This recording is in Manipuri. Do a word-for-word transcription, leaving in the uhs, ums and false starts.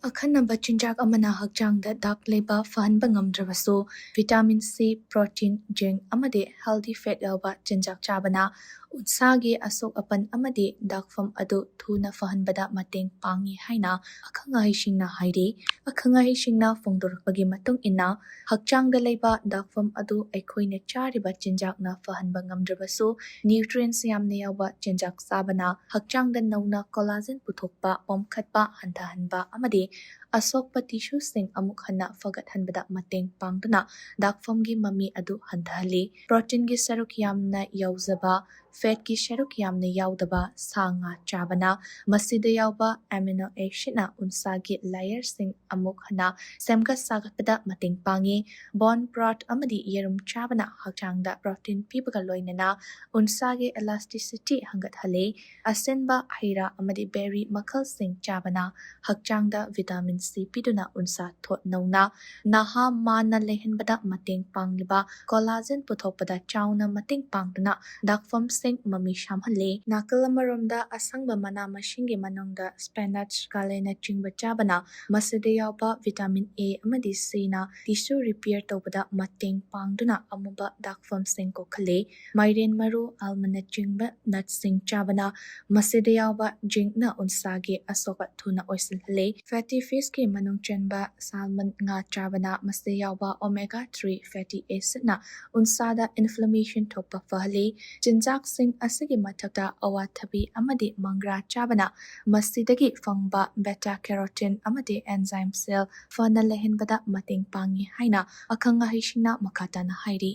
ꯑꯈꯟꯅꯕ ꯆꯤꯟꯖꯥꯛ ꯑꯃꯅ ꯍꯛꯆꯥꯡꯗ ꯗꯥꯛ ꯂꯩꯕ ꯐꯍꯟꯕ ꯉꯝꯗ꯭ꯔꯕꯁꯨ, vitamin C, protein, zinc ꯑꯃꯗꯤ healthy fat ꯌꯥꯎꯕ ꯆꯤꯟꯖꯥꯛ ꯆꯥꯕꯅ ꯎꯟꯁꯥꯒꯤ ꯑꯁꯣꯛ ꯑꯄꯟ ꯑꯃꯗꯤ ꯗꯥꯛꯐꯝ ꯑꯗꯨ ꯊꯨꯅ ꯐꯍꯟꯕꯗ ꯃꯇꯦꯡ ꯄꯥꯡꯏ ꯍꯥꯏꯅ ꯑꯈꯪ ꯑꯍꯩꯁꯤꯡꯅ ꯍꯥꯏꯔꯤ꯫ ꯑꯈꯪ ꯑꯍꯩꯁꯤꯡꯅ ꯐꯣꯡꯗꯣꯔꯛꯄꯒꯤ ꯃꯇꯨꯡ ꯏꯟꯅ, ꯍꯛꯆꯥꯡꯗ ꯂꯩꯕ ꯗꯥꯛꯐꯝ ꯑꯗꯨ ꯑꯩꯈꯣꯏꯅ ꯆꯥꯔꯤꯕ ꯆꯤꯟꯖꯥꯛꯅ ꯐꯍꯟꯕ ꯉꯝꯗ꯭ꯔꯕꯁꯨ, nutrients ꯌꯥꯝꯅ ꯌꯥꯎꯕ ꯆꯤꯟꯖꯥꯛ ꯆꯥꯕꯅ ꯍꯛꯆꯥꯡꯗ ꯅꯧꯅ collagen ꯄꯨꯊꯣꯛꯄ, ꯄꯣꯝꯈꯠꯄ ꯍꯟꯊꯍꯟꯕ ꯑꯃꯗꯤ ꯑꯁꯣꯛꯄ tissueꯁꯤꯡ ꯑꯃꯨꯛ ꯍꯟꯅ ꯐꯒꯠꯍꯟꯕꯗ ꯃꯇꯦꯡ ꯄꯥꯡꯗꯨꯅ ꯗꯥꯛꯐꯝꯒꯤ ꯃꯃꯤ ꯑꯗꯨ ꯍꯟꯊꯍꯜꯂꯤ꯫ Proteinꯒꯤ ꯁꯔꯨꯛ ꯌꯥꯝꯅ ꯌꯥꯎꯖꯕ, fatꯀꯤ ꯁꯔꯨꯛ ꯌꯥꯝꯅ ꯌꯥꯎꯗꯕ ꯁꯥ ꯉꯥ ꯆꯥꯕꯅ ꯃꯁꯤꯗ ꯌꯥꯎꯕ amino acidꯅ ꯎꯟꯁꯥꯒꯤ layerꯁꯤꯡ ꯑꯃꯨꯛ ꯍꯟꯅ ꯁꯦꯝꯒꯠ ꯁꯥꯒꯠꯄꯗ ꯃꯇꯦꯡ ꯄꯥꯡꯏ꯫ Bone broth ꯑꯃꯗꯤ ꯌꯦꯔꯨꯝ ꯆꯥꯕꯅ ꯍꯛꯆꯥꯡꯗ protein ꯄꯤꯕꯒ ꯂꯣꯏꯅꯅ ꯎꯟꯁꯥꯒꯤ elasticity ꯍꯟꯒꯠꯍꯜꯂꯤ꯫ ꯑꯁꯤꯟꯕ ꯍꯩ ꯔꯥ ꯑꯃꯗꯤ berry ꯃꯈꯜꯁꯤꯡ ꯆꯥꯕꯅ ꯍꯛꯆꯥꯡꯗ vitamin C ꯄꯤꯗꯨꯅ ꯎꯟꯁꯥ ꯊꯣꯠ ꯅꯧꯅ, ꯅꯍꯥ ꯃꯥꯟꯅ ꯂꯩꯍꯟꯕꯗ ꯃꯇꯦꯡ ꯄꯥꯡꯂꯤꯕ collagen ꯄꯨꯊꯣꯛꯄꯗ ꯆꯥꯎꯅ ꯃꯇꯦꯡ ꯄꯥꯡꯗꯨꯅ ꯗꯥꯛꯐꯝꯁꯤꯡ ꯃꯃꯤ ꯁꯥꯝꯍꯜꯂꯤ꯫ ꯅꯥꯀꯜ ꯑꯃꯔꯣꯝꯗ, ꯑꯁꯪꯕ ꯃꯅꯥ ꯃꯁꯤꯡꯒꯤ ꯃꯅꯨꯡꯗ spinach, ꯀꯥꯂꯦꯅꯆꯤꯡꯕ ꯆꯥꯕꯅ ꯃꯁꯤꯗ ꯌꯥꯎꯕ vitamin A ꯑꯃꯗꯤ Cꯅ tissue repair ꯇꯧꯕꯗ ꯃꯇꯦꯡ ꯄꯥꯡꯗꯨꯅ ꯑꯃꯨꯕ ꯗꯥꯛꯐꯝꯁꯤꯡ ꯀꯣꯛꯍꯜꯂꯤ꯫ ꯃꯥꯏꯔꯦꯟ ꯃꯔꯨ, almondꯅꯆꯤꯡꯕ nutsꯁꯤꯡ ꯆꯥꯕꯅ ꯃꯁꯤꯗ ꯌꯥꯎꯕ zincꯅ ꯎꯟꯁꯥꯒꯤ ꯑꯁꯣꯛꯄ ꯊꯨꯅ ꯑꯣꯏꯁꯤꯜꯍꯜꯂꯤ꯫ Fatty fishꯀꯤ ꯃꯅꯨꯡ ꯆꯟꯕ salmon ꯉꯥ ꯆꯥꯕꯅ ꯃꯁꯤꯗ ꯌꯥꯎꯕ omega three fatty acidꯅ ꯎꯟꯁꯥꯗ inflammation ꯊꯣꯛꯄ ꯐꯍꯜꯂꯤ꯫ ꯆꯤꯟꯖꯥꯛꯁꯤꯡ ꯑꯁꯤꯒꯤ ꯃꯊꯛꯇ ꯑꯋꯥꯊꯕꯤ ꯑꯃꯗꯤ ꯃꯪꯒ꯭ꯔꯥ ꯆꯥꯕꯅ ꯃꯁꯤꯗꯒꯤ ꯐꯪꯕ beta carotene ꯑꯃꯗꯤ enzyme cell ꯐꯅ ꯂꯩꯍꯟꯕꯗ ꯃꯇꯦꯡ ꯄꯥꯡꯏ ꯍꯥꯏꯅ ꯑꯈꯪ ꯑꯍꯩꯁꯤꯡꯅ ꯃꯈꯥ ꯇꯥꯅ ꯍꯥꯏꯔꯤ꯫